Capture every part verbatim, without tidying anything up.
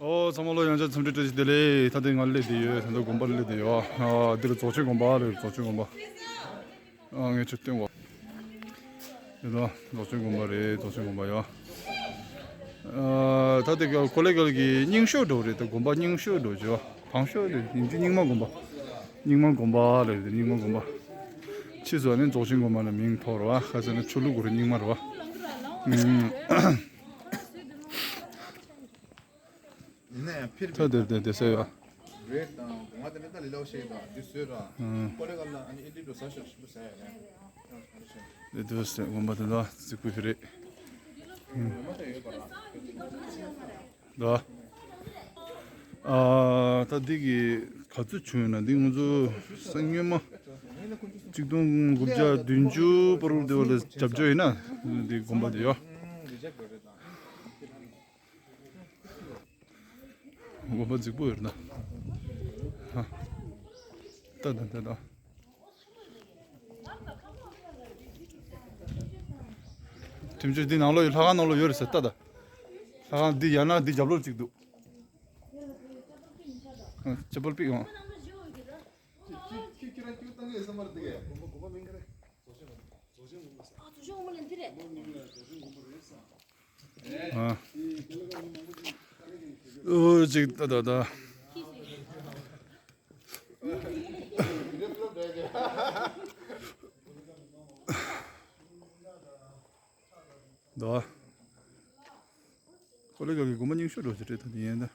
ཨོ་ཚང་མ་ལོ། ཡང་བསྐྱར་འཚམས་འདྲི་བཀྲ་ཤིས་བདེ་ལེགས། ད་ལྟ་ང་སླེབས་བསྡད་ཡོད། ད་ལྟ་དགོན་པར་སླེབས་བསྡད་ཡོད། ཨ་འདི་ལ་རྫོགས་ཆེན་དགོན་པ་རེད། རྫོགས་ཆེན་དགོན་པ། ཨ་ངས་ཁྱོད་སྟོན་གོ། ཡོད་ལ་རྫོགས་ཆེན་དགོན་པ་རེད། རྫོགས་ཆེན་དགོན་པ་ཡོད། ཨ་ད་ལྟ་ག་ཀོ་ལེ་གལ་གྱི་རྙིང་ཤོས་འགྲོ་རེད། ད་དགོན་པ་རྙིང་ཤོས་འགྲོ་བྱས་བང་ཤོས་རེད། ཡིན་གྱི་རྙིང་མ་དགོན་པ། རྙིང་མ་དགོན་པ་རེད། རྙིང་མ་དགོན་པ། ཕྱིས་སུ་ནི་རྫོགས་ཆེན་དགོན་པ་ལ་མིང་ཐོགས་རེད་བ། ཁ་སང་ནི་ཆོས་ལུགས་ཀྱི་རྙིང་མ་རེད་བ། ཨུམ། ཡིན་ན་ཡང་ཕིར་ད་དེ་དེ་དེ་ཟེར་ཡ། རེད་དང་ང་དེ་ནས་ད་ལི་ལའོ་ཤེས་དང་དེ་བཟོས་ར། ཨང་། ཀོ་ལེ་གལ་ལ་ཨ་ནི་ཨི་ལི་འགྲོ་ས་ཤག་ཞིབ་པོ་ཟ་ཡ་རེད། དེ་དུས་སེ་དགོན་པ་དེ་ལ་རྫིག་པོ་ཞིག་རེད། ཨང་། ད་ཨ་ད་འདི་གི་ག་ཚོད་བྱུང་ཡོད་ན། འདི་ང་ཚོ་སང་ཉིན་མ་གཅིག་སྟོང་དགུ་བརྒྱ་བདུན་ཅུ་བར་དུ་དེ་བ་ལ་རྒྱབ་སྐྱོར་ཡིན་ན། འདི་དགོན་པ་དེ་ཡོད། དགོན་པ་རྫིག་པོ་ཡོད་ན། ཧ། ལྟ་དང་ལྟ་དང་། ཁྲིམས་གཅོད་འདི་ནང་ལོགས་ཡོད། ལྷ་ཁང་ནང་ལོགས་ཡོད་རེད་ཟེར། ལྟ་དང་། ལྷ་ཁང་འདི་ཡང་ན་འདི་རྒྱབ་ལོགས་གཅིག་འདུག་ཨ་ཅེ་པོལ་པིག་ཡོང་། ཨ། ཨོ་ཅིག་ད་ད་ད། ད། ཀོ་ལེ་གལ་གྱི་དགོན་པ་རྙིང་ཤོས་འགྲོ་ཞིག་རེད། ད་དེ་ཡིན་ད།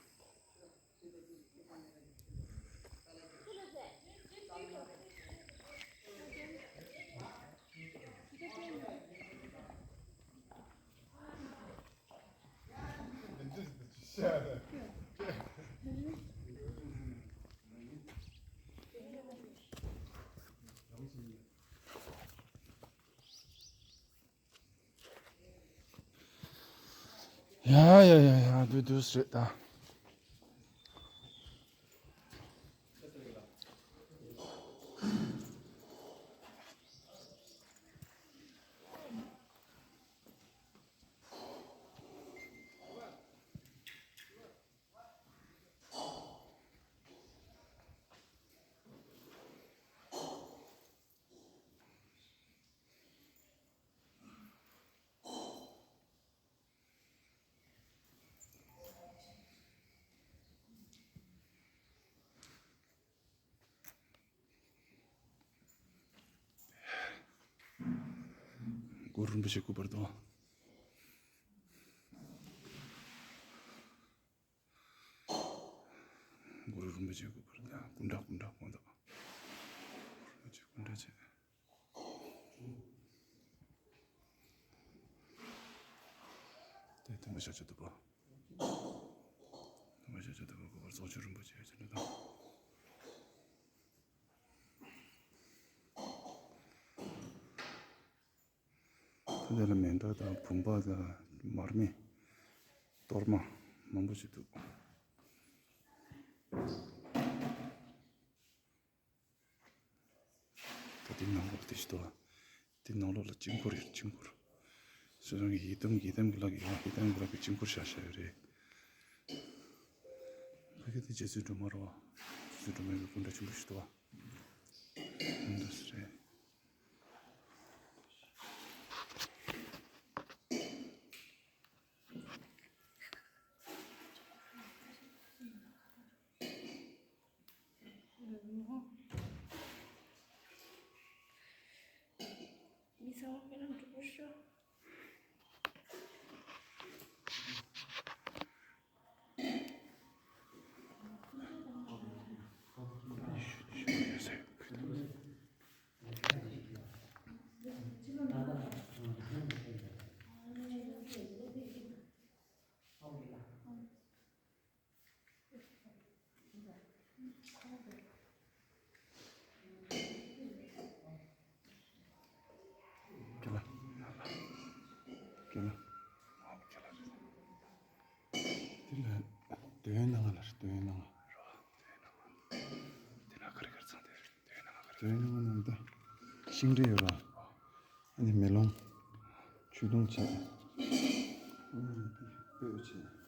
ཡ་ཡ་ཡ་ཡ། དུས་དུས་རེད་ད། གུ་རུ་རིན་པོ་ཆེ་སྐུ་པར་དང་། གུ་རུ་རིན་པོ་ཆེ་སྐུ་པར་དང་། སྐུ་འདྲ་སྐུ་འདྲ་སྐུ་འདྲ། གུ་རུ་རིན་པོ་ཆེ་སྐུ་འདྲ་བྱས། དེ་དེ་མ་ཤ་ཆ་དུ་པ། དེ་མ་ཤ་ཆ་དུ་པ་སྐུ་པར་རྫོགས་ཆེན་རིན་པོ་ཆེ་ཟེར་ནས་དང་། ད་དེ་ལ་མེ་མདའ་དང་བུམ་པ་དང་མར་མེ་གཏོར་མ་མང་པོ་ཞིག་འདུག་ད་དེ་ནང་ལོགས་དེ་ཞིག་འདུག་དེ་ནང་ལོགས་ལ་དཀྱིལ་འཁོར་ཡོད། དཀྱིལ་འཁོར། སོ་སོ་གི་ཡི་དམ་ཡི་དམ་གྱི་ལྷ་གི་ཡང་ཡི་དམ་གྱི་ལྷ་གི་དཀྱིལ་འཁོར་བཞག་བཞག་ཡོད་རེད། ཕ་གི་དེ་རྗེ་བཙུན་སྒྲོལ་མ་རེད་བ། རྗེ་བཙུན་སྒྲོལ་མའི་སྐུ་འདྲ་ཆེན་པོ་ཞིག་འདུག་བ། འདུག་སེ་རེད། ཁྱེད་ལ། ཁྱེད་ལ། ཁྱེད་ལ། དེ་ལ་འདོན་གནང་ལ་རེད། འདོན་གནང་། འདོན་གནང་། དེ་ན་ག་རེ་ག་རེ་ཚང་དེ་རེད། འདོན་གནང་། ག་རེ། འདོན་གནང་ནང་ད་ཤིང་འབྲས་ཡོད་ར། ཨ་ནི་མེ་ལོང་། ཆུ་དུང་བྱས། ཨ་ནི་སྤོས་བྱས།